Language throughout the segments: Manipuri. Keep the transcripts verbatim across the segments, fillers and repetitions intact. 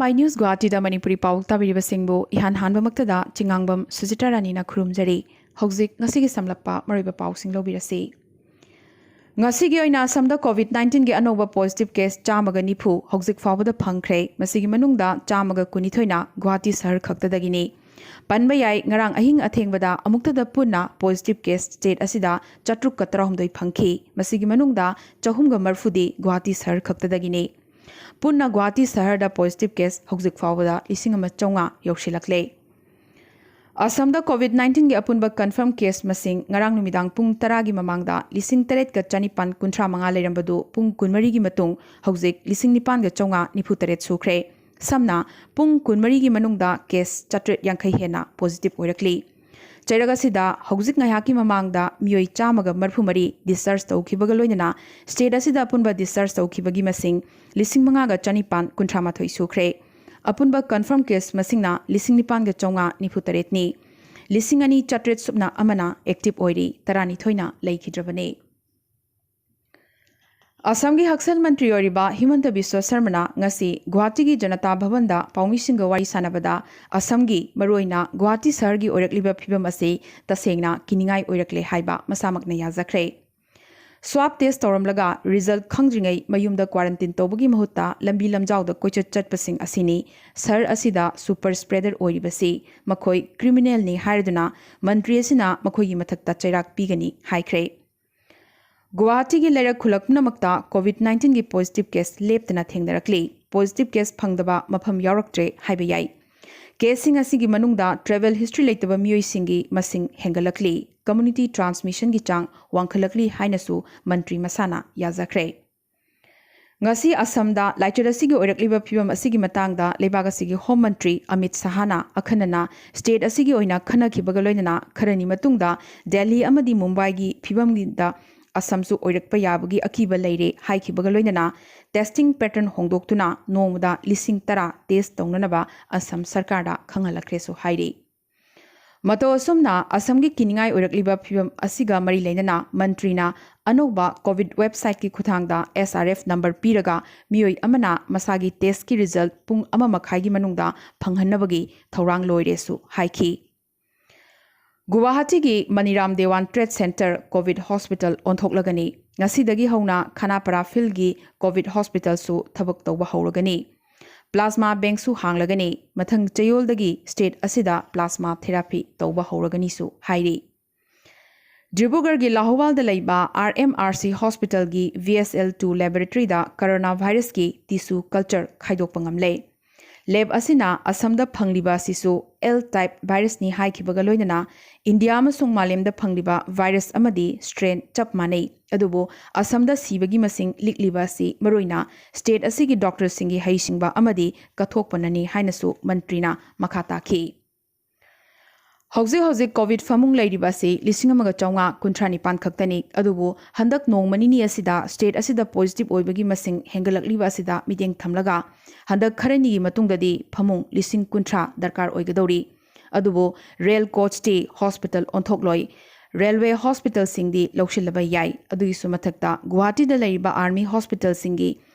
ꯄꯥꯏ ꯅ꯭ꯌꯨꯁ ꯒꯨꯋꯥꯍꯥꯇꯤꯗ ꯃꯅꯤꯄꯨꯔꯤ ꯄꯥꯎ ꯇꯥꯕꯤꯔꯤꯕꯁꯤꯡꯕꯨ ꯏꯍꯥꯟ ꯍꯥꯟꯕꯃꯛꯇꯗ ꯆꯤꯉꯥꯡꯕꯝ ꯁꯨꯖꯤꯇꯥ ꯔꯥꯅꯤꯅ ꯈꯨꯔꯨꯝꯖꯔꯤ꯫ ꯍꯧꯖꯤꯛ ꯉꯁꯤꯒꯤ ꯁꯝꯂꯞꯄ ꯃꯔꯨꯑꯣꯏꯕ ꯄꯥꯎꯁꯤꯡ ꯂꯧꯕꯤꯔꯁꯤ꯫ ꯉꯁꯤꯒꯤ ꯑꯣꯏꯅ ꯑꯁꯥꯝꯗ ꯀꯣꯚꯤꯗ ꯅꯥꯏꯟꯇꯤꯟꯒꯤ ꯑꯅꯧꯕ ꯄꯣꯖꯤꯇꯤꯚ ꯀꯦꯁ ꯆꯥꯝꯃꯒ ꯅꯤꯐꯨ ꯍꯧꯖꯤꯛ ꯐꯥꯎꯕꯗ ꯐꯪꯈ꯭ꯔꯦ꯫ ꯃꯁꯤꯒꯤ ꯃꯅꯨꯡꯗ ꯆꯥꯝꯃꯒ ꯀꯨꯟꯅꯤꯊꯣꯏꯅ ꯒꯨꯋꯥꯍꯥꯇꯤ ꯁꯍꯔ ꯈꯛꯇꯗꯒꯤꯅꯤ꯫ ꯄꯟꯕ ꯌꯥꯏ, ꯉꯔꯥꯡ ꯑꯍꯤꯡ ꯑꯊꯦꯡꯕꯗ ꯑꯃꯨꯛꯇꯗ ꯄꯨꯟꯅ ꯄꯣꯖꯤꯇꯤꯚ ꯀꯦꯁ ꯁ꯭ꯇꯦꯠ ꯑꯁꯤꯗ ꯆꯥꯇ꯭ꯔꯨꯛꯀ ꯇꯔꯥꯍꯨꯝꯗꯣꯏ ꯐꯪꯈꯤ꯫ ꯃꯁꯤꯒꯤ ꯃꯅꯨꯡꯗ ꯆꯍꯨꯝꯒ ꯃꯔꯤꯐꯨꯗꯤ ꯒꯨꯋꯥꯍꯥꯇꯤ ꯁꯍꯔ ꯈꯛꯇꯗꯒꯤꯅꯤ꯫ ꯄꯨꯟꯅ ꯒꯨꯋꯥꯍꯥꯇꯤ ꯁꯍꯔꯗ ꯄꯣꯖꯤꯇꯤꯚ ꯀꯦꯁ ꯍꯧꯖꯤꯛ ꯐꯥꯎꯕꯗ ꯂꯤꯁꯤꯡ ꯑꯃ ꯆꯥꯝꯃꯉꯥ ꯌꯧꯁꯤꯜꯂꯛꯂꯦ꯫ ꯑꯁꯥꯝꯗ ꯀꯣꯚꯤꯗ ꯅꯥꯏꯟꯇꯤꯟꯒꯤ ꯑꯄꯨꯟꯕ ꯀꯟꯐꯥꯔꯝ ꯀꯦꯁ ꯃꯁꯤꯡ ꯉꯔꯥꯡ ꯅꯨꯃꯤꯗꯥꯡ ꯄꯨꯡ ꯇꯔꯥꯒꯤ ꯃꯃꯥꯡꯗ ꯂꯤꯁꯤꯡ ꯇꯔꯦꯠꯀ ꯆꯅꯤꯄꯥꯟ ꯀꯨꯟꯊ꯭ꯔꯥ ꯃꯉꯥ ꯂꯩꯔꯝꯕꯗꯨ ꯄꯨꯡ ꯀꯨꯟꯃꯔꯤꯒꯤ ꯃꯇꯨꯡ ꯍꯧꯖꯤꯛ ꯂꯤꯁꯤꯡ ꯅꯤꯄꯥꯟꯒ ꯆꯥꯝꯃꯉꯥ ꯅꯤꯐꯨ ꯇꯔꯦꯠ ꯁꯨꯈ꯭ꯔꯦ꯫ ꯁꯝꯅ ꯄꯨꯡ ꯀꯨꯟꯃꯔꯤꯒꯤ ꯃꯅꯨꯡꯗ ꯀꯦꯁ ꯆꯥꯇ꯭ꯔꯦꯠ ꯌꯥꯡꯈꯩ ꯍꯦꯟꯅ ꯄꯣꯖꯤꯇꯤꯚ ꯑꯣꯏꯔꯛꯂꯤ꯫ ꯆꯩꯔꯛ ꯑꯁꯤꯗ ꯍꯧꯖꯤꯛ ꯉꯥꯏꯍꯥꯛꯀꯤ ꯃꯃꯥꯡꯗ ꯃꯤꯑꯣꯏ ꯆꯥꯝꯃꯒ ꯃꯔꯤꯐꯨ ꯃꯔꯤ ꯗꯤꯁꯆꯥꯔꯖ ꯇꯧꯈꯤꯕꯒ ꯂꯣꯏꯅꯅ ꯁ꯭ꯇꯦꯠ ꯑꯁꯤꯗ ꯑꯄꯨꯟꯕ ꯗꯤꯁꯆꯥꯔꯖ ꯇꯧꯈꯤꯕꯒꯤ ꯃꯁꯤꯡ ꯂꯤꯁꯤꯡ ꯃꯉꯥꯒ ꯆꯅꯤꯄꯥꯟ ꯀꯨꯟꯊ꯭ꯔꯥ ꯃꯥꯊꯣꯏ ꯁꯨꯈ꯭ꯔꯦ꯫ ꯑꯄꯨꯟꯕ ꯀꯟꯐꯥꯔꯝ ꯀꯦꯁ ꯃꯁꯤꯡꯅ ꯂꯤꯁꯤꯡ ꯅꯤꯄꯥꯟꯒ ꯆꯥꯝꯃꯉꯥ ꯅꯤꯐꯨ ꯇꯔꯦꯠꯅꯤ꯫ ꯂꯤꯁꯤꯡ ꯑꯅꯤ ꯆꯥꯇ꯭ꯔꯦꯠ ꯁꯨꯞꯅ ꯑꯃꯅ ꯑꯦꯛꯇꯤꯚ ꯑꯣꯏꯔꯤ, ꯇꯔꯥꯅꯤꯊꯣꯏꯅ ꯂꯩꯈꯤꯗ꯭ꯔꯕꯅꯤ꯫ ꯑꯁꯥꯝꯒꯤ ꯍꯛꯁꯦꯜ ꯃꯟꯇ꯭ꯔꯤ ꯑꯣꯏꯔꯤꯕ ꯍꯤꯃꯟꯇ ꯕꯤꯁ꯭ꯋ ꯁꯔꯃꯅ ꯉꯁꯤ ꯒꯨꯋꯥꯍꯥꯇꯤꯒꯤ ꯖꯅꯇꯥ ꯚꯕꯟꯗ ꯄꯥꯎꯃꯤꯁꯤꯡꯒ ꯋꯥꯔꯤ ꯁꯥꯟꯅꯕꯗ ꯑꯁꯥꯝꯒꯤ, ꯃꯔꯨꯑꯣꯏꯅ ꯒꯨꯋꯥꯍꯥꯇꯤ ꯁꯍꯔꯒꯤ ꯑꯣꯏꯔꯛꯂꯤꯕ ꯐꯤꯕꯝ ꯑꯁꯤ ꯇꯁꯦꯡꯅ ꯀꯤꯅꯤꯡꯉꯥꯏ ꯑꯣꯏꯔꯛꯂꯦ ꯍꯥꯏꯕ ꯃꯁꯥꯃꯛꯅ ꯌꯥꯖꯈ꯭ꯔꯦ꯫ ꯁ꯭ꯋꯥꯕ ꯇꯦꯁ ꯇꯧꯔꯝꯂꯒ ꯔꯤꯖꯜꯠ ꯈꯪꯗ꯭ꯔꯤꯉꯩ ꯃꯌꯨꯝꯗ ꯀ꯭ꯋꯥꯔꯟꯇꯤꯟ ꯇꯧꯕꯒꯤ ꯃꯍꯨꯠꯇ ꯂꯝꯕꯤ ꯂꯝꯖꯥꯎꯗ ꯀꯣꯏꯆꯠ ꯆꯠꯄꯁꯤꯡ ꯑꯁꯤꯅꯤ ꯁꯍꯔ ꯑꯁꯤꯗ ꯁꯨꯄꯔ ꯁ꯭ꯄ꯭ꯔꯦꯗꯔ ꯑꯣꯏꯔꯤꯕꯁꯤ꯫ ꯃꯈꯣꯏ ꯀ꯭ꯔꯤꯃꯤꯅꯦꯜꯅꯤ ꯍꯥꯏꯔꯗꯨꯅ ꯃꯟꯇ꯭ꯔꯤ ꯑꯁꯤꯅ ꯃꯈꯣꯏꯒꯤ ꯃꯊꯛꯇ ꯆꯩꯔꯥꯛ ꯄꯤꯒꯅꯤ ꯍꯥꯏꯈ꯭ꯔꯦ꯫ ꯒꯨꯋꯥꯍꯥꯇꯤꯒꯤ ꯂꯩꯔꯛ ꯈꯨꯜꯂꯛ ꯄꯨꯝꯅꯃꯛꯇ ꯀꯣꯚꯤꯗ ꯅꯥꯏꯟꯇꯤꯟꯒꯤ ꯄꯣꯖꯤꯇꯤꯚ ꯀꯦꯁ ꯂꯦꯞꯇꯅ ꯊꯦꯡꯅꯔꯛꯂꯤ꯫ ꯄꯣꯖꯤꯇꯤꯚ ꯀꯦꯁ ꯐꯪꯗꯕ ꯃꯐꯝ ꯌꯥꯎꯔꯛꯇ꯭ꯔꯦ ꯍꯥꯏꯕ ꯌꯥꯏ꯫ ꯀꯦꯁꯁꯤꯡ ꯑꯁꯤꯒꯤ ꯃꯅꯨꯡꯗ ꯇ꯭ꯔꯦꯚꯦꯜ ꯍꯤꯁꯇ꯭ꯔꯤ ꯂꯩꯇꯕ ꯃꯤꯑꯣꯏꯁꯤꯡꯒꯤ ꯃꯁꯤꯡ ꯍꯦꯟꯒꯠꯂꯛꯂꯤ꯫ ꯀꯝꯃ꯭ꯌꯨꯅꯤꯇꯤ ꯇ꯭ꯔꯥꯟꯁꯃꯤꯁꯟꯒꯤ ꯆꯥꯡ ꯋꯥꯡꯈꯠꯂꯛꯂꯤ ꯍꯥꯏꯅꯁꯨ ꯃꯟꯇ꯭ꯔꯤ ꯃꯁꯥꯅ ꯌꯥꯖꯈ꯭ꯔꯦ꯫ ꯉꯁꯤ ꯑꯁꯥꯝꯗ ꯂꯥꯏꯆꯠ ꯑꯁꯤꯒꯤ ꯑꯣꯏꯔꯛꯂꯤꯕ ꯐꯤꯕꯝ ꯑꯁꯤꯒꯤ ꯃꯇꯥꯡꯗ ꯂꯩꯕꯥꯛ ꯑꯁꯤꯒꯤ ꯍꯣꯝ ꯃꯟꯇ꯭ꯔꯤ ꯑꯃꯤꯠ ꯁꯍꯥꯅ ꯑꯈꯟꯅꯅ ꯁ꯭ꯇꯦꯠ ꯑꯁꯤꯒꯤ ꯑꯣꯏꯅ ꯈꯟꯅꯈꯤꯕꯒ ꯂꯣꯏꯅꯅ ꯈꯔꯅꯤ ꯃꯇꯨꯡꯗ ꯗꯦꯜꯂꯤ ꯑꯃꯗꯤ ꯃꯨꯝꯕꯥꯏꯒꯤ ꯐꯤꯕꯝꯒꯤꯗ ꯑꯁꯥꯝꯁꯨ ꯑꯣꯏꯔꯛꯄ ꯌꯥꯕꯒꯤ ꯑꯀꯤꯕ ꯂꯩꯔꯦ ꯍꯥꯏꯈꯤꯕꯒ ꯂꯣꯏꯅꯅ ꯇꯦꯁꯇꯤꯡ ꯄꯦꯇꯔꯟ ꯍꯣꯡꯗꯣꯛꯇꯨꯅ ꯅꯣꯡꯃꯗ ꯂꯤꯁꯤꯡ ꯇꯔꯥ ꯇꯦꯁ ꯇꯧꯅꯅꯕ ꯑꯁꯥꯝ ꯁꯔꯀꯥꯔꯗ ꯈꯪꯍꯜꯂꯛꯈ꯭ꯔꯦꯁꯨ ꯍꯥꯏꯔꯤ꯫ ꯃꯇꯧ ꯑꯁꯨꯝꯅ ꯑꯁꯥꯝꯒꯤ ꯀꯤꯅꯤꯡꯉꯥꯏ ꯑꯣꯏꯔꯛꯂꯤꯕ ꯐꯤꯕꯝ ꯑꯁꯤꯒ ꯃꯔꯤ ꯂꯩꯅꯅ ꯃꯟꯇ꯭ꯔꯤꯅ ꯑꯅꯧꯕ ꯀꯣꯚꯤꯗ ꯋꯦꯕꯁꯥꯏꯠꯀꯤ ꯈꯨꯠꯊꯥꯡꯗ S R F ꯅꯝꯕꯔ ꯄꯤꯔꯒ ꯃꯤꯑꯣꯏ ꯑꯃꯅ ꯃꯁꯥꯒꯤ ꯇꯦꯁꯀꯤ ꯔꯤꯖꯜꯠ ꯄꯨꯡ ꯑꯃ ꯃꯈꯥꯏꯒꯤ ꯃꯅꯨꯡꯗ ꯐꯪꯍꯟꯅꯕꯒꯤ ꯊꯧꯔꯥꯡ ꯂꯣꯏꯔꯦꯁꯨ ꯍꯥꯏꯈꯤ꯫ ꯒꯨꯋꯥꯍꯥꯇꯤꯒꯤ ꯃꯅꯤꯔꯥꯝ ꯗꯦꯋꯥꯟ ꯇ꯭ꯔꯦꯗ ꯁꯦꯟꯇꯔ ꯀꯣꯚꯤꯗ ꯍꯣꯁꯄꯤꯇꯥꯜ ꯑꯣꯟꯊꯣꯛꯂꯒꯅꯤ꯫ ꯉꯁꯤꯗꯒꯤ ꯍꯧꯅ ꯈꯅꯥꯄꯥꯔꯥ ꯐꯤꯜꯒꯤ ꯀꯣꯚꯤꯗ ꯍꯣꯁꯄꯤꯇꯥꯜꯁꯨ ꯊꯕꯛ ꯇꯧꯕ ꯍꯧꯔꯒꯅꯤ꯫ ꯄ꯭ꯂꯥꯖꯃꯥ ꯕꯦꯡꯁꯨ ꯍꯥꯡꯂꯒꯅꯤ꯫ ꯃꯊꯪ ꯆꯌꯣꯜꯗꯒꯤ ꯁ꯭ꯇꯦꯠ ꯑꯁꯤꯗ ꯄ꯭ꯂꯥꯖꯃꯥ ꯊꯦꯔꯥꯄꯤ ꯇꯧꯕ ꯍꯧꯔꯒꯅꯤꯁꯨ ꯍꯥꯏꯔꯤ꯫ ꯗꯤꯕ꯭ꯔꯨꯒꯔꯒꯤ ꯂꯥꯍꯣꯋꯥꯜꯗ ꯂꯩꯕ R M R C ꯍꯣꯁꯄꯤꯇꯥꯜꯒꯤ V S L two ꯂꯦꯕꯣꯔꯦꯇꯔꯤꯗ ꯀꯣꯔꯣꯅꯥ ꯚꯥꯏꯔꯁꯀꯤ ꯇꯤꯁꯨ ꯀꯜꯆꯔ ꯈꯥꯏꯗꯣꯛꯄ ꯉꯝꯂꯦ꯫ ꯂꯦꯕ ꯑꯁꯤꯅ ꯑꯁꯝꯗ ꯐꯪꯂꯤꯕ ꯑꯁꯤꯁꯨ L type ꯚꯥꯏꯔꯁꯅꯤ ꯍꯥꯏꯈꯤꯕꯒ ꯂꯣꯏꯅꯅ ꯏꯟꯗꯤꯌꯥ ꯑꯃꯁꯨꯡ ꯃꯥꯂꯦꯝꯗ ꯐꯪꯂꯤꯕ ꯚꯥꯏꯔꯁ ꯑꯃꯗꯤ ꯁ꯭ꯇ꯭ꯔꯦꯟ ꯆꯞ ꯃꯥꯟꯅꯩ꯫ ꯑꯗꯨꯕꯨ ꯑꯁꯝꯗ ꯁꯤꯕꯒꯤ ꯃꯁꯤꯡ ꯂꯤꯛꯂꯤꯕ ꯑꯁꯤ ꯃꯔꯨꯑꯣꯏꯅ ꯁ꯭ꯇꯦꯠ ꯑꯁꯤꯒꯤ ꯗꯣꯛꯇꯔꯁꯤꯡꯒꯤ ꯍꯩꯁꯤꯡꯕ ꯑꯃꯗꯤ ꯀꯠꯊꯣꯛꯄꯅꯅꯤ ꯍꯥꯏꯅꯁꯨ ꯃꯟꯇ꯭ꯔꯤꯅ ꯃꯈꯥ ꯇꯥꯈꯤ꯫ ꯍꯧꯖꯤꯛ ꯍꯧꯖꯤꯛ ꯀꯣꯚꯤꯗ ꯐꯃꯨꯡ ꯂꯩꯔꯤꯕ ꯑꯁꯤ ꯂꯤꯁꯤꯡ ꯑꯃꯒ ꯆꯥꯝꯃꯉꯥ ꯀꯨꯟꯊ꯭ꯔꯥ ꯅꯤꯄꯥꯟ ꯈꯛꯇꯅꯤ꯫ ꯑꯗꯨꯕꯨ ꯍꯟꯗꯛ ꯅꯣꯡꯃ ꯅꯤꯅꯤ ꯑꯁꯤꯗ ꯁ꯭ꯇꯦꯠ ꯑꯁꯤꯗ ꯄꯣꯖꯤꯇꯤꯚ ꯑꯣꯏꯕꯒꯤ ꯃꯁꯤꯡ ꯍꯦꯟꯒꯠꯂꯛꯂꯤꯕ ꯑꯁꯤꯗ ꯃꯤꯠꯌꯦꯡ ꯊꯝꯂꯒ ꯍꯟꯗꯛ ꯈꯔꯅꯤꯒꯤ ꯃꯇꯨꯡꯗꯗꯤ ꯐꯃꯨꯡ ꯂꯤꯁꯤꯡ ꯀꯨꯟꯊ꯭ꯔꯥ ꯗꯔꯀꯥꯔ ꯑꯣꯏꯒꯗꯧꯔꯤ꯫ ꯑꯗꯨꯕꯨ ꯔꯦꯜ ꯀꯣꯆꯇꯤ ꯍꯣꯁꯄꯤꯇꯥꯜ ꯑꯣꯟꯊꯣꯛꯂꯣꯏ꯫ ꯔꯦꯜꯋꯦ ꯍꯣꯁꯄꯤꯇꯥꯜꯁꯤꯡꯗꯤ ꯂꯧꯁꯤꯜꯂꯕ ꯌꯥꯏ꯫ ꯑꯗꯨꯒꯤꯁꯨ ꯃꯊꯛꯇ ꯒꯨꯋꯥꯍꯥꯇꯤꯗ ꯂꯩꯔꯤꯕ ꯑꯥꯔꯃꯤ ꯍꯣꯁꯄꯤꯇꯥꯜꯁꯤꯡꯒꯤ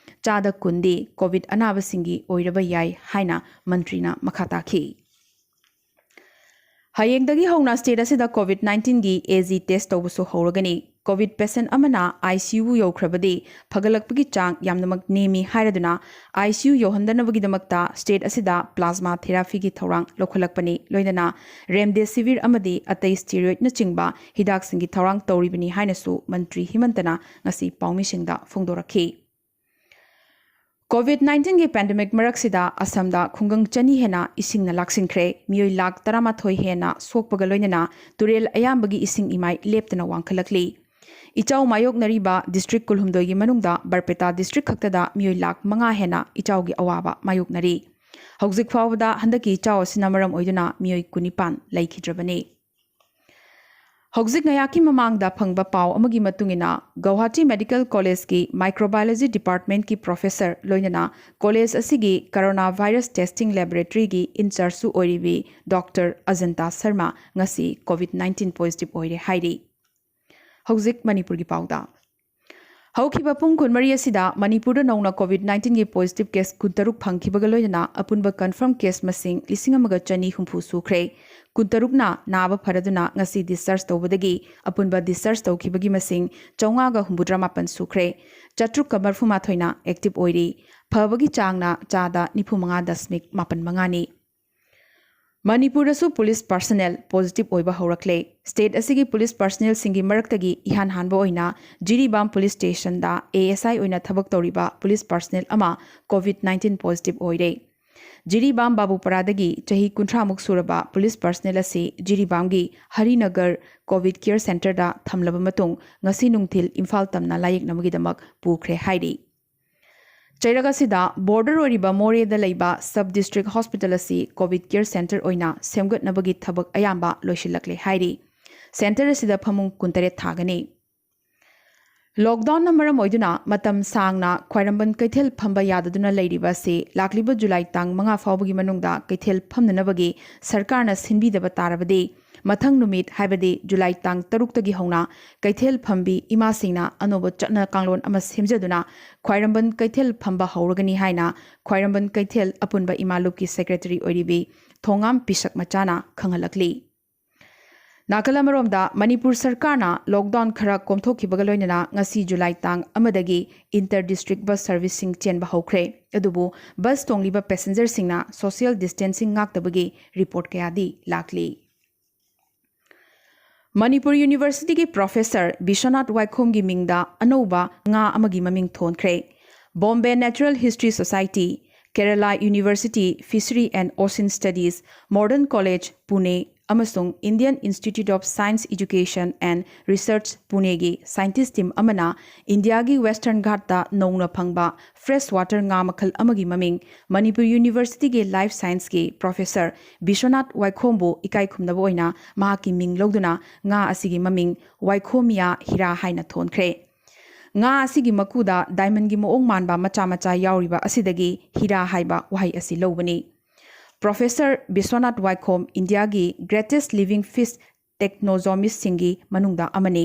ꯆꯥꯗ ꯀꯨꯟꯗꯤ ꯀꯣꯚꯤꯗ ꯑꯅꯥꯕꯁꯤꯡꯒꯤ ꯑꯣꯏꯔꯕ ꯌꯥꯏ ꯍꯥꯏꯅ ꯃꯟꯇ꯭ꯔꯤꯅ ꯃꯈꯥ ꯇꯥꯈꯤ꯫ ꯍꯌꯦꯡꯗꯒꯤ ꯍꯧꯅ ꯁ꯭ꯇꯦꯠ ꯑꯁꯤꯗ ꯀꯣꯚꯤꯗ ꯅꯥꯏꯟꯇꯤꯟꯒꯤ A G test ꯇꯧꯕꯁꯨ ꯍꯧꯔꯒꯅꯤ꯫ ꯀꯣꯚꯤꯗ ꯄꯦꯁꯦꯟꯠ ꯑꯃꯅ I C U ꯌꯧꯈ꯭ꯔꯕꯗꯤ ꯐꯒꯠꯂꯛꯄꯒꯤ ꯆꯥꯡ ꯌꯥꯝꯅꯃꯛ ꯅꯦꯝꯃꯤ ꯍꯥꯏꯔꯗꯨꯅ I C U ꯌꯧꯍꯟꯗꯅꯕꯒꯤꯗꯃꯛꯇ ꯁ꯭ꯇꯦꯠ ꯑꯁꯤꯗ ꯄ꯭ꯂꯥꯖꯃꯥ ꯊꯦꯔꯥꯄꯤꯒꯤ ꯊꯧꯔꯥꯡ ꯂꯧꯈꯠꯂꯛꯄꯅꯤ꯫ ꯂꯣꯏꯅꯅ ꯔꯦꯝꯗꯦꯁꯤꯚꯤꯔ ꯑꯃꯗꯤ ꯑꯇꯩ ꯁ꯭ꯇꯤꯔꯣꯏꯗꯅꯆꯤꯡꯕ ꯍꯤꯗꯥꯛꯁꯤꯡꯒꯤ ꯊꯧꯔꯥꯡ ꯇꯧꯔꯤꯕꯅꯤ ꯍꯥꯏꯅꯁꯨ ꯃꯟꯇ꯭ꯔꯤ ꯍꯤꯃꯟꯇꯅ ꯉꯁꯤ ꯄꯥꯎꯃꯤꯁꯤꯡꯗ ꯐꯣꯡꯗꯣꯔꯛꯈꯤ꯫ ꯀꯣꯚꯤꯗ ꯅꯥꯏꯟꯇꯤꯟꯒꯤ ꯄꯦꯟꯗꯦꯃꯤꯛ ꯃꯔꯛꯁꯤꯗ ꯑꯁꯥꯝꯗ ꯈꯨꯡꯒꯪ ꯆꯅꯤ ꯍꯦꯟꯅ ꯏꯁꯤꯡꯅ ꯂꯥꯛꯁꯤꯟꯈ꯭ꯔꯦ꯫ ꯃꯤꯑꯣꯏ ꯂꯥꯈ ꯇꯔꯥꯃꯥꯊꯣꯏ ꯍꯦꯟꯅ ꯁꯣꯛꯄꯒ ꯂꯣꯏꯅꯅ ꯇꯨꯔꯦꯜ ꯑꯌꯥꯝꯕꯒꯤ ꯏꯁꯤꯡ ꯏꯃꯥꯏ ꯂꯦꯞꯇꯅ ꯋꯥꯡꯈꯠꯂꯛꯂꯤ꯫ ꯏꯆꯥꯎ ꯃꯥꯌꯣꯛꯅꯔꯤꯕ ꯗꯤꯁꯇ꯭ꯔꯤꯛ ꯀꯨꯟꯍꯨꯝꯗꯣꯏꯒꯤ ꯃꯅꯨꯡꯗ ꯕꯔꯄꯦꯇꯥ ꯗꯤꯁꯇ꯭ꯔꯤꯛ ꯈꯛꯇꯗ ꯃꯤꯑꯣꯏ ꯂꯥꯈ ꯃꯉꯥ ꯍꯦꯟꯅ ꯏꯆꯥꯎꯒꯤ ꯑꯋꯥꯕ ꯃꯥꯌꯣꯛꯅꯔꯤ꯫ ꯍꯧꯖꯤꯛ ꯐꯥꯎꯕꯗ ꯍꯟꯗꯛꯀꯤ ꯏꯆꯥꯎ ꯑꯁꯤꯅ ꯃꯔꯝ ꯑꯣꯏꯗꯨꯅ ꯃꯤꯑꯣꯏ ꯀꯨꯟꯅꯤꯄꯥꯟ ꯂꯩꯈꯤꯗ꯭ꯔꯕꯅꯤ꯫ ꯍꯧꯖꯤꯛ ꯉꯥꯏꯍꯥꯛꯀꯤ ꯃꯃꯥꯡꯗ ꯐꯪꯕ ꯄꯥꯎ ꯑꯃꯒꯤ ꯃꯇꯨꯡ ꯏꯟꯅ, ꯒꯧꯍꯥꯇꯤ ꯃꯦꯗꯤꯀꯦꯜ ꯀꯣꯂꯦꯖꯀꯤ ꯃꯥꯏꯀ꯭ꯔꯣꯕꯥꯏꯑꯣꯂꯣꯖꯤ ꯗꯤꯄꯥꯔꯠꯃꯦꯟꯠꯀꯤ ꯄ꯭ꯔꯣꯐꯦꯁꯔ ꯂꯣꯏꯅꯅ ꯀꯣꯂꯦꯖ ꯑꯁꯤꯒꯤ ꯀꯣꯔꯣꯅꯥ ꯚꯥꯏꯔꯁ ꯇꯦꯁꯇꯤꯡ ꯂꯦꯕꯣꯔꯦꯇꯔꯤꯒꯤ ꯏꯟꯆꯥꯔꯖꯁꯨ ꯑꯣꯏꯔꯤꯕꯤ ꯗꯣꯛꯇꯔ ꯑꯖꯟꯇꯥ ꯁꯔꯃ ꯉꯁꯤ ꯀꯣꯚꯤꯗ ꯅꯥꯏꯟꯇꯤꯟ ꯄꯣꯖꯤꯇꯤꯚ ꯑꯣꯏꯔꯦ ꯍꯥꯏꯔꯤ꯫ ꯍꯧꯖꯤꯛ ꯃꯅꯤꯄꯨꯔꯒꯤ ꯄꯥꯎꯗ꯫ ꯍꯧꯈꯤꯕ ꯄꯨꯡ ꯀꯨꯟꯃꯔꯤ ꯑꯁꯤꯗ ꯃꯅꯤꯄꯨꯔꯗ ꯅꯧꯅ COVID nineteen ꯒꯤ positive case ꯀꯨꯟꯇꯔꯨꯛ ꯐꯪꯈꯤꯕꯒ ꯂꯣꯏꯅꯅ ꯑꯄꯨꯟꯕ confirm case ꯃꯁꯤꯡ ꯂꯤꯁꯤꯡ ꯑꯃꯒ ꯆꯅꯤ ꯍꯨꯝꯐꯨ ꯁꯨꯈ꯭ꯔꯦ꯫ ꯀꯨꯟꯇꯔꯨꯛꯅ ꯅꯥꯕ ꯐꯔꯗꯨꯅ ꯉꯁꯤ discharge ꯇꯧꯕꯗꯒꯤ ꯑꯄꯨꯟꯕ discharge ꯇꯧꯈꯤꯕꯒꯤ ꯃꯁꯤꯡ ꯆꯥꯝꯃꯉꯥꯒ ꯍꯨꯝꯐꯨꯇꯔꯥ ꯃꯥꯄꯟ ꯁꯨꯈ꯭ꯔꯦ꯫ ꯆꯥꯇ꯭ꯔꯨꯛꯀ ꯃꯔꯤꯐꯨ ꯃꯥꯊꯣꯏꯅ active ꯑꯣꯏꯔꯤ꯫ ꯐꯕꯒꯤ ꯆꯥꯡꯅ ꯆꯥꯗ ꯅꯤꯐꯨ ꯃꯉꯥ ꯗꯁꯃꯤꯛ ꯃꯥꯄꯟ ꯃꯉꯥꯅꯤ꯫ ꯃꯅꯤꯄꯨꯔꯗꯁꯨ police personnel positive ꯑꯣꯏꯕ ꯍꯧꯔꯛꯂꯦ꯫ State ꯑꯁꯤꯒꯤ police personnel ꯁꯤꯡꯒꯤ ꯃꯔꯛꯇꯒꯤ ꯏꯍꯥꯟ ꯍꯥꯟꯕ ꯑꯣꯏꯅ ꯖꯤꯔꯤꯕꯥꯝ police station ꯗ ASI ꯑꯣꯏꯅ ꯊꯕꯛ ꯇꯧꯔꯤꯕ police personnel ꯑꯃ COVID nineteen positive ꯑꯣꯏꯔꯦ꯫ ꯖꯤꯔꯤꯕꯥꯝ ꯕꯥꯕꯨꯄꯔꯥꯗꯒꯤ ꯆꯍꯤ ꯀꯨꯟꯊ꯭ꯔꯥꯃꯨꯛ ꯁꯨꯔꯕ police personnel ꯑꯁꯤ ꯖꯤꯔꯤꯕꯥꯝꯒꯤ ꯍꯔꯤꯅꯒꯔ COVID care center ꯗ ꯊꯝꯂꯕ ꯃꯇꯨꯡ ꯉꯁꯤ ꯅꯨꯡꯊꯤꯜ ꯏꯝꯐꯥꯜ ꯇꯝꯅ ꯂꯥꯌꯦꯡꯅꯕꯒꯤꯗꯃꯛ ꯄꯨꯈ꯭ꯔꯦ ꯍꯥꯏꯔꯤ꯫ ꯆꯩꯔꯛ ꯑꯁꯤꯗ border ꯑꯣꯏꯔꯤꯕ ꯃꯣꯔꯦꯗ ꯂꯩꯕ sub district hospital ꯑꯁꯤ COVID care center ꯑꯣꯏꯅ ꯁꯦꯝꯒꯠꯅꯕꯒꯤ ꯊꯕꯛ ꯑꯌꯥꯝꯕ ꯂꯣꯏꯁꯤꯜꯂꯛꯂꯦ ꯍꯥꯏꯔꯤ꯫ Center ꯑꯁꯤꯗ ꯐꯃꯨꯡ ꯀꯨꯟꯇꯔꯦꯠ ꯊꯥꯒꯅꯤ꯫ Lockdown ꯅ ꯃꯔꯝ ꯑꯣꯏꯗꯨꯅ ꯃꯇꯝ ꯁꯥꯡꯅ ꯈ꯭ꯋꯥꯏꯔꯝꯕꯟ ꯀꯩꯊꯦꯜ ꯐꯝꯕ ꯌꯥꯗꯗꯨꯅ ꯂꯩꯔꯤꯕ ꯑꯁꯤ ꯂꯥꯛꯂꯤꯕ ꯖꯨꯂꯥꯏ ꯇꯥꯡ ꯃꯉꯥ ꯐꯥꯎꯕꯒꯤ ꯃꯅꯨꯡꯗ ꯀꯩꯊꯦꯜ ꯐꯝꯅꯅꯕꯒꯤ ꯁꯔꯀꯥꯔꯅ ꯁꯤꯟꯕꯤꯗꯕ ꯇꯥꯔꯕꯗꯤ, ꯃꯊꯪ ꯅꯨꯃꯤꯠ, ꯍꯥꯏꯕꯗꯤ ꯖꯨꯂꯥꯏ ꯇꯥꯡ ꯇꯔꯨꯛꯇꯒꯤ ꯍꯧꯅ ꯀꯩꯊꯦꯜ ꯐꯝꯕꯤ ꯏꯃꯥꯁꯤꯡꯅ ꯑꯅꯧꯕ ꯆꯠꯅ ꯀꯥꯡꯂꯣꯟ ꯑꯃ ꯁꯦꯝꯖꯗꯨꯅ ꯈ꯭ꯋꯥꯏꯔꯝꯕꯟ ꯀꯩꯊꯦꯜ ꯐꯝꯕ ꯍꯧꯔꯒꯅꯤ ꯍꯥꯏꯅ ꯈ꯭ꯋꯥꯏꯔꯝꯕꯟ ꯀꯩꯊꯦꯜ ꯑꯄꯨꯟꯕ ꯏꯃꯥ ꯂꯨꯞꯀꯤ secretary ꯑꯣꯏꯔꯤꯕꯤ ꯊꯣꯉꯥꯝ ꯄꯤꯁꯛ ꯃꯆꯥꯅ ꯈꯪꯍꯜꯂꯛꯂꯤ꯫ ꯅꯥꯀꯜ ꯑꯃꯔꯣꯝꯗ, ꯃꯅꯤꯄꯨꯔ ꯁꯔꯀꯥꯔꯅ lockdown ꯈꯔ ꯀꯣꯝꯊꯣꯛꯈꯤꯕꯒ ꯂꯣꯏꯅꯅ ꯉꯁꯤ ꯖꯨꯂꯥꯏ ꯇꯥꯡ ꯑꯃꯗꯒꯤ inter district bus service ꯁꯤꯡ ꯆꯦꯟꯕ ꯍꯧꯈ꯭ꯔꯦ꯫ ꯑꯗꯨꯕꯨ bus ꯇꯣꯡꯂꯤꯕ passenger ꯁꯤꯡꯅ social distancing ꯉꯥꯛꯇꯕꯒꯤ report ꯀꯌꯥꯗꯤ ꯂꯥꯛꯂꯤ꯫ ꯃꯅꯤꯄꯨꯔ University ꯒꯤ professor ꯕꯤꯁ꯭ꯋꯅꯥꯊ ꯋꯥꯏꯈꯣꯝꯒꯤ ꯃꯤꯡꯗ ꯑꯅꯧꯕ ꯉꯥ ꯑꯃꯒꯤ ꯃꯃꯤꯡ ꯊꯣꯟꯈ꯭ꯔꯦ꯫ Bombay Natural History Society, Kerala University Fishery and Ocean Studies, Modern College, Pune, ꯑꯃꯁꯨꯡ Indian Institute of Science Education and Research, Pune ꯒꯤ scientist team ꯑꯃꯅ ꯏꯟꯗꯤꯌꯥꯒꯤ Western Ghat ꯇ ꯅꯧꯅ ꯐꯪꯕ fresh water ꯉꯥ ꯃꯈꯜ ꯑꯃꯒꯤ ꯃꯃꯤꯡ ꯃꯅꯤꯄꯨꯔ University ꯒꯤ Life Science ꯀꯤ professor ꯕꯤꯁ꯭ꯋꯅꯥꯊ ꯋꯥꯏꯈꯣꯝꯕꯨ ꯏꯀꯥꯏ ꯈꯨꯝꯅꯕ ꯑꯣꯏꯅ ꯃꯍꯥꯛꯀꯤ ꯃꯤꯡ ꯂꯧꯗꯨꯅ ꯉꯥ ꯑꯁꯤꯒꯤ ꯃꯃꯤꯡ ꯋꯥꯏꯈꯣꯃꯤꯌꯥ ꯍꯤꯔꯥ ꯍꯥꯏꯅ ꯊꯣꯟꯈ꯭ꯔꯦ꯫ ꯉꯥ ꯑꯁꯤꯒꯤ ꯃꯀꯨꯗ diamond ꯒꯤ ꯃꯑꯣꯡ ꯃꯥꯟꯕ ꯃꯆꯥ ꯃꯆꯥ ꯌꯥꯎꯔꯤꯕ ꯑꯁꯤꯗꯒꯤ ꯍꯤꯔꯥ ꯍꯥꯏꯕ ꯋꯥꯍꯩ ꯑꯁꯤ ꯂꯧꯕꯅꯤ꯫ Professor ꯕꯤꯁ꯭ꯋꯅꯥꯊ ꯋꯥꯏꯈꯣꯝ ꯏꯟꯗꯤꯌꯥꯒꯤ greatest living fish taxonomist ꯁꯤꯡꯒꯤ ꯃꯅꯨꯡꯗ ꯑꯃꯅꯤ꯫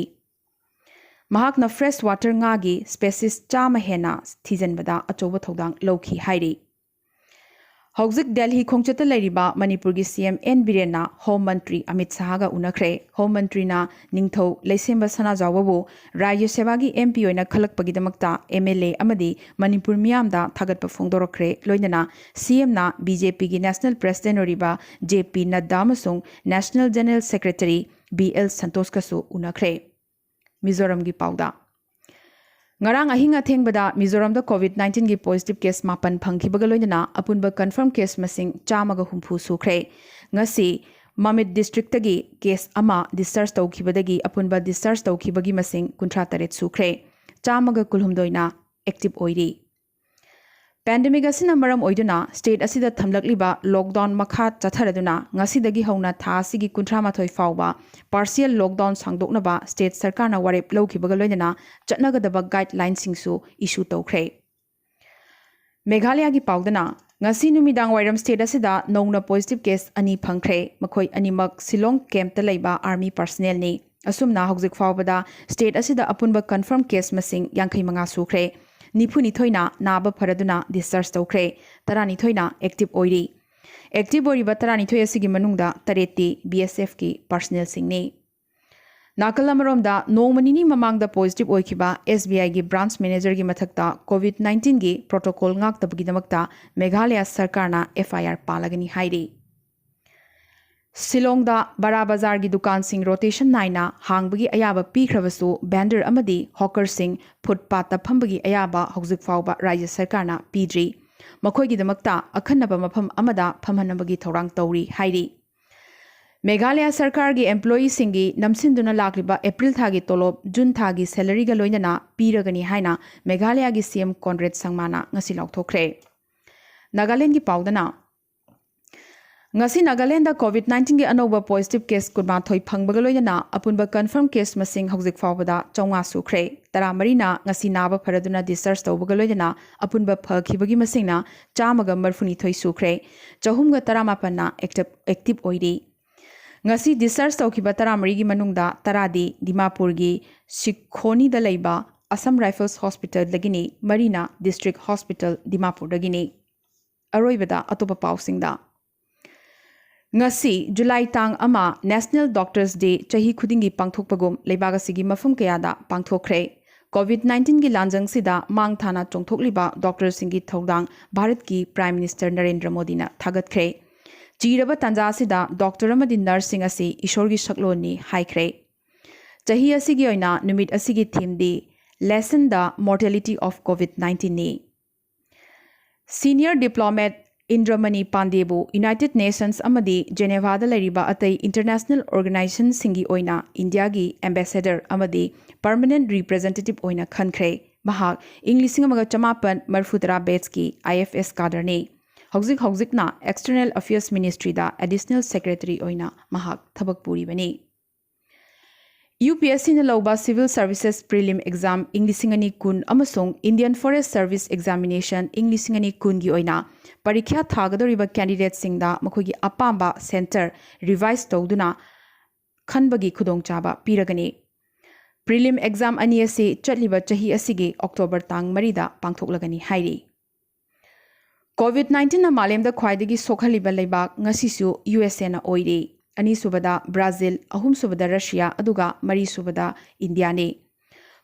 ꯃꯍꯥꯛꯅ ꯐ꯭ꯔꯦꯁ ꯋꯥꯇꯔ ꯉꯥꯒꯤ ꯁ꯭ꯄꯦꯁꯤꯁ ꯆꯥꯝꯃ ꯍꯦꯟꯅ ꯊꯤꯖꯤꯟꯕꯗ ꯑꯆꯧꯕ ꯊꯧꯗꯥꯡ ꯂꯧꯈꯤ ꯍꯥꯏꯔꯤ꯫ ꯍꯧꯖꯤꯛ ꯗꯦꯜꯍꯤ ꯈꯣꯡꯆꯠꯇ ꯂꯩꯔꯤꯕ ꯃꯅꯤꯄꯨꯔꯒꯤ ꯁꯤ M and ꯕꯤꯔꯦꯟꯅ home Mantri Amit ꯁꯍꯥꯒ ꯎꯅꯈ꯭ꯔꯦ꯫ Home ꯃꯟꯇ꯭ꯔꯤꯅ ꯅꯤꯡꯊꯧ ꯂꯩꯁꯦꯝꯕ ꯁꯅꯥꯖꯥꯎꯕꯕꯨ ꯔꯥꯖ꯭ꯌ ꯁꯦꯕꯥꯒꯤ ꯑꯦꯝ ꯄꯤ ꯑꯣꯏꯅ ꯈꯜꯂꯛꯄꯒꯤꯗꯃꯛꯇ ꯑꯦꯝ ꯑꯦꯜ ꯑꯦ ꯑꯃꯗꯤ ꯃꯅꯤꯄꯨꯔ ꯃꯤꯌꯥꯝꯗ ꯊꯥꯒꯠꯄ ꯐꯣꯡꯗꯣꯔꯛꯈ꯭ꯔꯦ꯫ ꯂꯣꯏꯅꯅ ꯁꯤ ꯑꯦꯝꯅ ꯕꯤ ꯖꯦ ꯄꯤꯒꯤ ꯅꯦꯁꯅꯦꯜ ꯄ꯭ꯔꯦꯁꯤꯗꯦꯟꯠ ꯑꯣꯏꯔꯤꯕ ꯖꯦ ꯄꯤ ꯅꯗ꯭ꯗꯥ ꯑꯃꯁꯨꯡ national general secretary B L ꯁꯟꯇꯣꯁꯀꯁꯨ ꯎꯅꯈ꯭ꯔꯦ꯫ ꯃꯤꯖꯣꯔꯝꯒꯤ ꯄꯥꯎꯗ꯫ ꯉꯔꯥꯡ ꯑꯍꯤꯡ ꯑꯊꯦꯡꯕꯗ ꯃꯤꯖꯣꯔꯝꯗ ꯀꯣꯚꯤꯗ ꯅꯥꯏꯟꯇꯤꯟꯒꯤ ꯄꯣꯖꯤꯇꯤꯚ ꯀꯦꯁ ꯃꯥꯄꯟ ꯐꯪꯈꯤꯕꯒ ꯂꯣꯏꯅꯅ ꯑꯄꯨꯟꯕ ꯀꯟꯐꯔꯝ ꯀꯦꯁ ꯃꯁꯤꯡ ꯆꯥꯝꯃꯒ ꯍꯨꯝꯐꯨ ꯁꯨꯈ꯭ꯔꯦ꯫ ꯉꯁꯤ ꯃꯃꯤꯠ ꯗꯤꯁꯇ꯭ꯔꯤꯛꯇꯒꯤ ꯀꯦꯁ ꯑꯃ ꯗꯤꯁꯆꯥꯔꯖ ꯇꯧꯈꯤꯕꯗꯒꯤ ꯑꯄꯨꯟꯕ ꯗꯤꯁꯆꯥꯔꯖ ꯇꯧꯈꯤꯕꯒꯤ ꯃꯁꯤꯡ ꯀꯨꯟꯊ꯭ꯔꯥ ꯇꯔꯦꯠ ꯁꯨꯈ꯭ꯔꯦ꯫ ꯆꯥꯝꯃꯒ ꯀꯨꯟꯍꯨꯝꯗꯣꯏꯅ ꯑꯦꯛꯇꯤꯚ ꯑꯣꯏꯔꯤ꯫ ꯄꯦꯟꯗꯦꯃꯤꯛ ꯑꯁꯤꯅ ꯃꯔꯝ ꯑꯣꯏꯗꯨꯅ ꯁ꯭ꯇꯦꯠ ꯑꯁꯤꯗ ꯊꯝꯂꯛꯂꯤꯕ ꯂꯣꯛꯗꯥꯎꯟ ꯃꯈꯥ ꯆꯠꯊꯔꯗꯨꯅ ꯉꯁꯤꯗꯒꯤ ꯍꯧꯅ ꯊꯥ ꯑꯁꯤꯒꯤ ꯀꯨꯟꯊ꯭ꯔꯥ ꯃꯥꯊꯣꯏ ꯐꯥꯎꯕ ꯄꯥꯔꯁꯤꯌꯦꯜ ꯂꯣꯛꯗꯥꯎꯟ ꯁꯥꯡꯗꯣꯛꯅꯕ ꯁ꯭ꯇꯦꯠ ꯁꯔꯀꯥꯔꯅ ꯋꯥꯔꯦꯞ ꯂꯧꯈꯤꯕꯒ ꯂꯣꯏꯅꯅ ꯆꯠꯅꯒꯗꯕ ꯒꯥꯏꯗꯂꯥꯏꯟꯁꯤꯡꯁꯨ ꯏꯁꯨ ꯇꯧꯈ꯭ꯔꯦ꯫ ꯃꯦꯘꯥꯂꯌꯥꯒꯤ ꯄꯥꯎꯗꯅ, ꯉꯁꯤ ꯅꯨꯃꯤꯗꯥꯡ ꯋꯥꯏꯔꯝ ꯁ꯭ꯇꯦꯠ ꯑꯁꯤꯗ ꯅꯧꯅ ꯄꯣꯖꯤꯇꯤꯚ ꯀꯦꯁ ꯑꯅꯤ ꯐꯪꯈ꯭ꯔꯦ꯫ ꯃꯈꯣꯏ ꯑꯅꯤꯃꯛ ꯁꯤꯂꯣꯡ ꯀꯦꯝꯞꯇ ꯂꯩꯕ ꯑꯥꯔꯃꯤ ꯄꯔꯁꯅꯦꯜꯅꯤ꯫ ꯑꯁꯨꯝꯅ ꯍꯧꯖꯤꯛ ꯐꯥꯎꯕꯗ ꯁ꯭ꯇꯦꯠ ꯑꯁꯤꯗ ꯑꯄꯨꯟꯕ ꯀꯟꯐꯔꯝ ꯀꯦꯁ ꯃꯁꯤꯡ ꯌꯥꯡꯈꯩ ꯃꯉꯥ ꯁꯨꯈ꯭ꯔꯦ꯫ ꯅꯤꯐꯨ ꯅꯤꯊꯣꯏꯅ ꯅꯥꯕ ꯐꯔꯗꯨꯅ ꯗꯤꯁꯆꯥꯔꯖ ꯇꯧꯈ꯭ꯔꯦ꯫ ꯇꯔꯥꯅꯤꯊꯣꯏꯅ ꯑꯦꯛꯇꯤꯚ ꯑꯣꯏꯔꯤ꯫ ꯑꯦꯛꯇꯤꯚ ꯑꯣꯏꯔꯤꯕ ꯇꯔꯥꯅꯤꯊꯣꯏ ꯑꯁꯤꯒꯤ ꯃꯅꯨꯡꯗ ꯇꯔꯦꯠꯇꯤ ꯕꯤ ꯑꯦꯁ ꯑꯦꯐꯀꯤ ꯄꯔꯁꯅꯦꯜꯁꯤꯡꯅꯤ꯫ ꯅꯥꯀꯜ ꯑꯃꯔꯣꯝꯗ, ꯅꯣꯡꯃ ꯅꯤꯅꯤ ꯃꯃꯥꯡꯗ ꯄꯣꯖꯤꯇꯤꯚ ꯑꯣꯏꯈꯤꯕ ꯑꯦꯁ ꯕꯤ ꯑꯥꯏꯒꯤ ꯕ꯭ꯔꯥꯟꯆ ꯃꯦꯅꯦꯖꯔꯒꯤ ꯃꯊꯛꯇ ꯀꯣꯚꯤꯗ ꯅꯥꯏꯟꯇꯤꯟꯒꯤ ꯄ꯭ꯔꯣꯇꯣꯀꯣꯜ ꯉꯥꯛꯇꯕꯒꯤꯗꯃꯛꯇ ꯃꯦꯘꯥꯂꯌꯥ ꯁꯔꯀꯥꯔꯅ ꯑꯦꯐ ꯑꯥꯏ ꯑꯥꯔ ꯄꯥꯜꯂꯒꯅꯤ ꯍꯥꯏꯔꯤ꯫ ꯁꯤꯂꯣꯡꯗ ꯕꯔꯥ ꯕꯖꯥꯔꯒꯤ ꯗꯨꯀꯥꯟꯁꯤꯡ ꯔꯣꯇꯦꯁꯟ ꯅꯥꯏꯅ ꯍꯥꯡꯕꯒꯤ ꯑꯌꯥꯕ ꯄꯤꯈ꯭ꯔꯕꯁꯨ, ꯚꯦꯟꯗꯔ ꯑꯃꯗꯤ ꯍꯣꯀꯔꯁꯤꯡ ꯐꯨꯠꯄꯥꯠꯇ ꯐꯝꯕꯒꯤ ꯑꯌꯥꯕ ꯍꯧꯖꯤꯛ ꯐꯥꯎꯕ ꯔꯥꯖ꯭ꯌ ꯁꯔꯀꯥꯔꯅ ꯄꯤꯗ꯭ꯔꯤ꯫ ꯃꯈꯣꯏꯒꯤꯗꯃꯛꯇ ꯑꯈꯟꯅꯕ ꯃꯐꯝ ꯑꯃꯗ ꯐꯝꯍꯟꯅꯕꯒꯤ ꯊꯧꯔꯥꯡ ꯇꯧꯔꯤ ꯍꯥꯏꯔꯤ꯫ ꯃꯦꯘꯥꯂꯌꯥ ꯁꯔꯀꯥꯔꯒꯤ ꯑꯦꯝꯄ꯭ꯂꯣꯌꯤꯁꯤꯡꯒꯤ ꯅꯝꯁꯤꯟꯗꯨꯅ ꯂꯥꯛꯂꯤꯕ ꯑꯦꯄ꯭ꯔꯤꯜ ꯊꯥꯒꯤ ꯇꯣꯂꯣꯞ ꯖꯨꯟ ꯊꯥꯒꯤ ꯁꯦꯂꯔꯤꯒ ꯂꯣꯏꯅꯅ ꯄꯤꯔꯒꯅꯤ ꯍꯥꯏꯅ ꯃꯦꯘꯥꯂꯌꯥꯒꯤ ꯁꯤ ꯑꯦꯝ ꯀꯣꯟꯔꯦꯗ ꯁꯪꯃꯥꯅ ꯉꯁꯤ ꯂꯥꯎꯊꯣꯛꯈ꯭ꯔꯦ꯫ ꯅꯥꯒꯥꯂꯦꯟꯗꯒꯤ ꯄꯥꯎꯗꯅ, ꯉꯁꯤ ꯅꯥꯒꯥꯂꯦꯟꯗ ꯀꯣꯚꯤꯗ ꯅꯥꯏꯟꯇꯤꯟꯒꯤ ꯑꯅꯧꯕ ꯄꯣꯖꯤꯇꯤꯚ ꯀꯦꯁ ꯀꯨꯟꯃꯥꯊꯣꯏ ꯐꯪꯕꯒ ꯂꯣꯏꯅꯅ ꯑꯄꯨꯟꯕ ꯀꯟꯐꯔꯝ ꯀꯦꯁ ꯃꯁꯤꯡ ꯍꯧꯖꯤꯛ ꯐꯥꯎꯕꯗ ꯆꯥꯝꯃꯉꯥ ꯁꯨꯈ꯭ꯔꯦ꯫ ꯇꯔꯥꯃꯔꯤꯅ ꯉꯁꯤ ꯅꯥꯕ ꯐꯔꯗꯨꯅ ꯗꯤꯁꯆꯥꯔꯖ ꯇꯧꯕꯒ ꯂꯣꯏꯅꯅ ꯑꯄꯨꯟꯕ ꯐꯈꯤꯕꯒꯤ ꯃꯁꯤꯡꯅ ꯆꯥꯝꯃꯒ ꯃꯔꯤꯐꯨꯅꯤꯊꯣꯏ ꯁꯨꯈ꯭ꯔꯦ꯫ ꯆꯍꯨꯝꯒ ꯇꯔꯥꯃꯥꯄꯟꯅ ꯑꯦꯛꯇꯤꯚ, ꯑꯦꯛꯇꯤꯚ ꯑꯣꯏꯔꯤ꯫ ꯉꯁꯤ discharge ꯇꯧꯈꯤꯕ ꯇꯔꯥꯃꯔꯤꯒꯤ ꯃꯅꯨꯡꯗ ꯇꯔꯥꯗꯤ ꯗꯤꯃꯥꯄꯨꯔꯒꯤ ꯁꯤꯈꯣꯅꯤꯗ ꯂꯩꯕ Assam Rifles Hospitalꯗꯒꯤꯅꯤ, ꯃꯔꯤꯅ District Hospital ꯗꯤꯃꯥꯄꯨꯔꯗꯒꯤꯅꯤ꯫ ꯑꯔꯣꯏꯕꯗ ꯑꯇꯣꯞꯄ ꯄꯥꯎꯁꯤꯡꯗ꯫ ꯉꯁꯤ, ꯖꯨꯂꯥꯏ ꯇꯥꯡ ꯑꯃ, National Doctors Day ꯆꯍꯤ ꯈꯨꯗꯤꯡꯒꯤ ꯄꯥꯡꯊꯣꯛꯄꯒꯨꯝ ꯂꯩꯕꯥꯛ ꯑꯁꯤꯒꯤ ꯃꯐꯝ ꯀꯌꯥꯗ ꯄꯥꯡꯊꯣꯛꯈ꯭ꯔꯦ꯫ COVID nineteenꯒꯤ ꯂꯥꯟꯖꯪꯁꯤꯗ ꯃꯥꯡ ꯊꯥꯅ ꯆꯣꯡꯊꯣꯛꯂꯤꯕ doctorꯁꯤꯡꯒꯤ ꯊꯧꯗꯥꯡ ꯚꯥꯔꯠꯀꯤ Prime Minister ꯅꯔꯦꯟꯗ꯭ꯔ ꯃꯣꯗꯤꯅ ꯊꯥꯒꯠꯈ꯭ꯔꯦ꯫ ꯆꯤꯔꯕ ꯇꯥꯟꯖꯥ ꯑꯁꯤꯗ doctor ꯑꯃꯗꯤ nurseꯁꯤꯡ ꯑꯁꯤ ꯏꯁꯣꯔꯒꯤ ꯁꯛꯂꯣꯟꯅꯤ ꯍꯥꯏꯈ꯭ꯔꯦ꯫ ꯆꯍꯤ ꯑꯁꯤꯒꯤ ꯑꯣꯏꯅ ꯅꯨꯃꯤꯠ ꯑꯁꯤꯒꯤ themeꯗꯤ Lessen the Mortality of COVID nineteenꯅꯤ꯫ Senior diplomat ꯏꯟꯗ꯭ꯔꯃꯅꯤ ꯄꯥꯟꯗꯦꯕꯨ United Nations ꯑꯃꯗꯤ Genevaꯗ ꯂꯩꯔꯤꯕ ꯑꯇꯩ international organizationꯁꯤꯡꯒꯤ ꯑꯣꯏꯅ ꯏꯟꯗꯤꯌꯥꯒꯤ ambassador ꯑꯃꯗꯤ permanent representative ꯑꯣꯏꯅ ꯈꯟꯈ꯭ꯔꯦ꯫ ꯃꯍꯥꯛ ꯏꯪ ꯂꯤꯁꯤꯡ ꯑꯃꯒ ꯆꯃꯥꯄꯟ ꯃꯔꯤꯐꯨꯇꯔꯥ batchꯀꯤ IFS cadreꯅꯤ꯫ ꯍꯧꯖꯤꯛ ꯍꯧꯖꯤꯛꯅ External Affairs Ministryꯗ Additional Secretary ꯑꯣꯏꯅ ꯃꯍꯥꯛ ꯊꯕꯛ ꯄꯨꯔꯤꯕꯅꯤ꯫ UPSCꯅ ꯂꯧꯕ Civil Services Prelim Exam ꯏꯪ ꯂꯤꯁꯤꯡ ꯑꯅꯤ ꯀꯨꯟ ꯑꯃꯁꯨꯡ Indian Forest Service Examination ꯏꯪ ꯂꯤꯁꯤꯡ ꯑꯅꯤ ꯀꯨꯟꯒꯤ ꯑꯣꯏꯅ ꯄꯔꯤꯈ꯭ꯌꯥ ꯊꯥꯒꯗꯧꯔꯤꯕ candidateꯁꯤꯡꯗ ꯃꯈꯣꯏꯒꯤ ꯑꯄꯥꯝꯕ centre revise ꯇꯧꯗꯨꯅ ꯈꯟꯕꯒꯤ ꯈꯨꯗꯣꯡꯆꯥꯕ ꯄꯤꯔꯒꯅꯤ꯫ Prelim exam ꯑꯅꯤ ꯑꯁꯤ ꯆꯠꯂꯤꯕ ꯆꯍꯤ ꯑꯁꯤꯒꯤ October ꯇꯥꯡ ꯃꯔꯤꯗ ꯄꯥꯡꯊꯣꯛꯂꯒꯅꯤ ꯍꯥꯏꯔꯤ꯫ COVID nineteenꯅ ꯃꯥꯂꯦꯝꯗ ꯈ꯭ꯋꯥꯏꯗꯒꯤ ꯁꯣꯛꯍꯜꯂꯤꯕ ꯂꯩꯕꯥꯛ ꯉꯁꯤꯁꯨ USAꯅ ꯑꯣꯏꯔꯤ꯫ ꯑꯅꯤꯁꯨꯕꯗ ꯕ꯭ꯔꯥꯖꯤꯜ, ꯑꯍꯨꯝꯁꯨꯕꯗ ꯔꯁꯤꯌꯥ, ꯑꯗꯨꯒ ꯃꯔꯤꯁꯨꯕꯗ ꯏꯟꯗꯤꯌꯥꯅꯤ꯫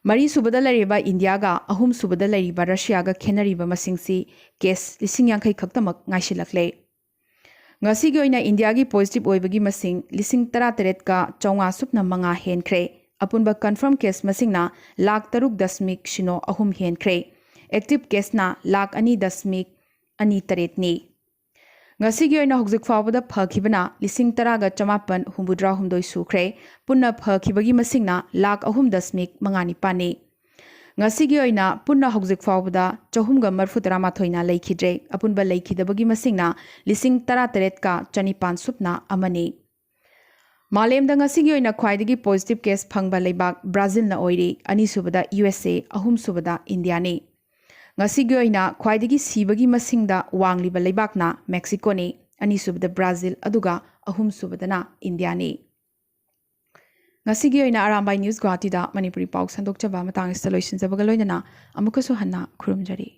ꯃꯔꯤꯁꯨꯕꯗ ꯂꯩꯔꯤꯕ ꯏꯟꯗꯤꯌꯥꯒ ꯑꯍꯨꯝꯁꯨꯕꯗ ꯂꯩꯔꯤꯕ ꯔꯁꯤꯌꯥꯒ ꯈꯦꯠꯅꯔꯤꯕ ꯃꯁꯤꯡꯁꯤ case ꯂꯤꯁꯤꯡ ꯌꯥꯡꯈꯩ ꯈꯛꯇꯃꯛ ꯉꯥꯏꯁꯤꯜꯂꯛꯂꯦ꯫ ꯉꯁꯤꯒꯤ ꯑꯣꯏꯅ ꯏꯟꯗꯤꯌꯥꯒꯤ positive ꯑꯣꯏꯕꯒꯤ ꯃꯁꯤꯡ ꯂꯤꯁꯤꯡ ꯇꯔꯥꯇꯔꯦꯠꯀ ꯆꯥꯝꯃꯉꯥ ꯁꯨꯞꯅ ꯃꯉꯥ ꯍꯦꯟꯈ꯭ꯔꯦ꯫ ꯑꯄꯨꯟꯕ confirm case ꯃꯁꯤꯡꯅ ꯂꯥꯈ ꯇꯔꯨꯛ ꯗꯁꯃꯤꯛ ꯁꯤꯅꯣ ꯑꯍꯨꯝ ꯍꯦꯟꯈ꯭ꯔꯦ꯫ Active caseꯅ ꯂꯥꯈ ꯑꯅꯤ ꯗꯁꯃꯤꯛ ꯑꯅꯤ ꯇꯔꯦꯠꯅꯤ꯫ ꯉꯁꯤꯒꯤ ꯑꯣꯏꯅ ꯍꯧꯖꯤꯛ ꯐꯥꯎꯕꯗ ꯐꯈꯤꯕꯅ ꯂꯤꯁꯤꯡ ꯇꯔꯥꯒ ꯆꯃꯥꯄꯟ ꯍꯨꯝꯐꯨꯇꯔꯥ ꯍꯨꯝꯗꯣꯏ ꯁꯨꯈ꯭ꯔꯦ꯫ ꯄꯨꯟꯅ ꯐꯈꯤꯕꯒꯤ ꯃꯁꯤꯡꯅ ꯂꯥꯈ ꯑꯍꯨꯝ ꯗꯁꯃꯤꯛ ꯃꯉꯥ ꯅꯤꯄꯥꯟꯅꯤ꯫ ꯉꯁꯤꯒꯤ ꯑꯣꯏꯅ ꯄꯨꯟꯅ ꯍꯧꯖꯤꯛ ꯐꯥꯎꯕꯗ ꯆꯍꯨꯝꯒ ꯃꯔꯤꯐꯨꯇꯔꯥ ꯃꯥꯊꯣꯏꯅ ꯂꯩꯈꯤꯗ꯭ꯔꯦ꯫ ꯑꯄꯨꯟꯕ ꯂꯩꯈꯤꯗꯕꯒꯤ ꯃꯁꯤꯡꯅ ꯂꯤꯁꯤꯡ ꯇꯔꯥꯇꯔꯦꯠꯀ ꯆꯅꯤꯄꯥꯟ ꯁꯨꯞꯅ ꯑꯃꯅꯤ꯫ ꯃꯥꯂꯦꯝꯗ ꯉꯁꯤꯒꯤ ꯑꯣꯏꯅ ꯈ꯭ꯋꯥꯏꯗꯒꯤ positive case ꯐꯪꯕ ꯂꯩꯕꯥꯛ ꯕ꯭ꯔꯥꯖꯤꯜꯅ ꯑꯣꯏꯔꯤ꯫ ꯑꯅꯤꯁꯨꯕꯗ USA, ꯑꯍꯨꯝꯁꯨꯕꯗ ꯏꯟꯗꯤꯌꯥꯅꯤ꯫ ꯉꯁꯤꯒꯤ ꯑꯣꯏꯅ ꯈ꯭ꯋꯥꯏꯗꯒꯤ ꯁꯤꯕꯒꯤ ꯃꯁꯤꯡꯗ ꯋꯥꯡꯂꯤꯕ ꯂꯩꯕꯥꯛꯅ ꯃꯦꯛꯁꯤꯀꯣꯅꯤ꯫ ꯑꯅꯤꯁꯨꯕꯗ ꯕ꯭ꯔꯥꯖꯤꯜ, ꯑꯗꯨꯒ ꯑꯍꯨꯝꯁꯨꯕꯗꯅ ꯏꯟꯗꯤꯌꯥꯅꯤ꯫ ꯉꯁꯤꯒꯤ ꯑꯣꯏꯅ ꯑꯔꯥꯝꯕꯥꯏ ꯅ꯭ꯌꯨꯁ ꯒꯨꯋꯥꯍꯥꯇꯤꯗ ꯃꯅꯤꯄꯨꯔꯤ ꯄꯥꯎ ꯁꯟꯗꯣꯛꯆꯕ ꯃꯇꯥꯡ ꯑꯁꯤꯗ ꯂꯣꯏꯁꯤꯟꯖꯕꯒ ꯂꯣꯏꯅꯅ ꯑꯃꯨꯛꯀꯁꯨ ꯍꯟꯅ ꯈꯨꯔꯨꯝꯖꯔꯤ꯫